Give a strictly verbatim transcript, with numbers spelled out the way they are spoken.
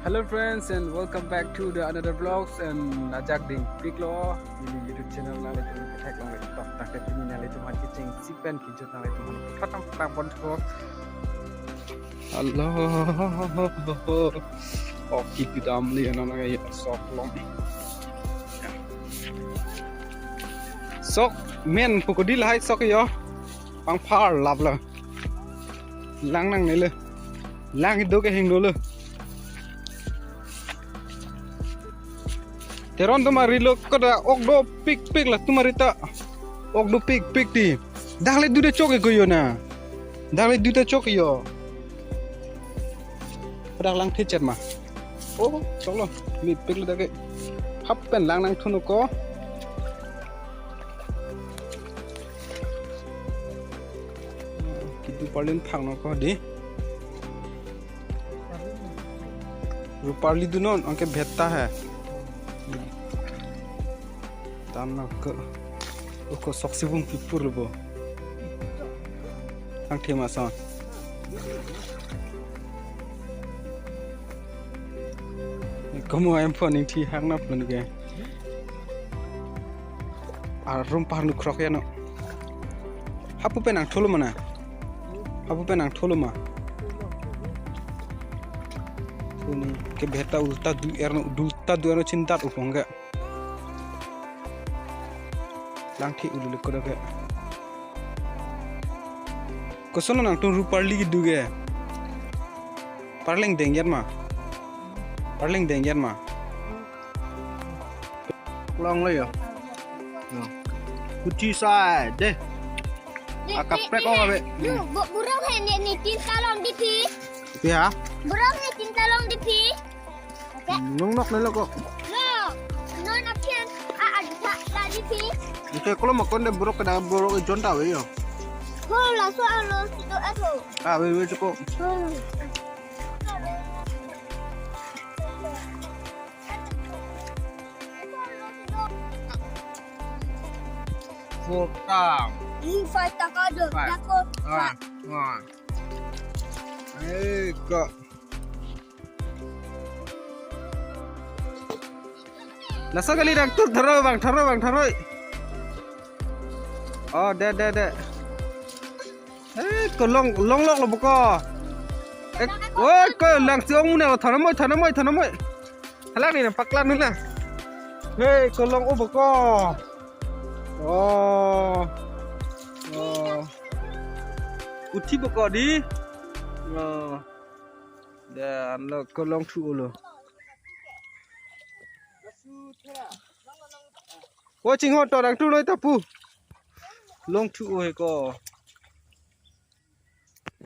Hello friends and welcome back to the another vlogs and ajak dingpiklo neli YouTube channel. Nanglitum kethek long tok tak ke pini nanglitum aphan kechengsi pen kejut nanglitum aphan kethek tang tang pon tho. Hello. Oh, kiki dam li ano na ya sok long. Sok men pu kodi lahai sok yo. Pangphar lap lo. Lang nangne le. Lang do ke hingno le. Teron tumari lo koda ok dopikpik la tumari ta. Ok dopikpik ti. Dak le dude chok ke yo na. Dak le dude chok yo. Dak lang thichet ma. Oh, choklo. Mepik lo dak ke. Hap pen lang nangthu nangkok. Kedo parlin phak nangkok di. Ruparli do non, anke bhetta hai. Tam nangkok. Oko sok sibung pipur lo bo. Thang thema son. Komo em phone ning thi hang nap lun ke. Arum parnu krok ya no. Hapu pen nangthu lo ma na. Hapu pen nangthu lo ma. Puni ke bhetta ulta do-er no, ulta do-er no chintat upong ke. Lang thi ulu le kodo ke. Koson nangtum Ruparli kedo ke. Parleng deng yat ma. Parleng deng yat ma. Long lo yo. Yo. Kuchi sai de. Akaprek o ave. Burok hai ne, ne tinta long di phi. Phi ha? Burok ne tinta long di phi. Nung nok ne lo ko. No. No na phian. A a di pha la di phi. Ite kolo makon de burok ke da burok ijon ta ave yo. Ho laso alo sido ato. Ave ave chuko. Hmm. Four tam. Ini five taka do. Five. Dako. Ah, ah. Eh, kok. Laso kali dak tur tharo bang, tharo bang, tharo. Oh, de, de, de. Eh, ko long, long lok lo bo ko. Eh, oi, ko lang si ong ne lo, thanamoi, thanamoi, thanamoi. Halang ni na paklan ni na. Hei, ko long o bo ko. Oh. Oh. Uthi bo ko di. Oh. Dan lo ko long thu lo. Ko chingho to dang thu lo ta pu. Long thu o he ko.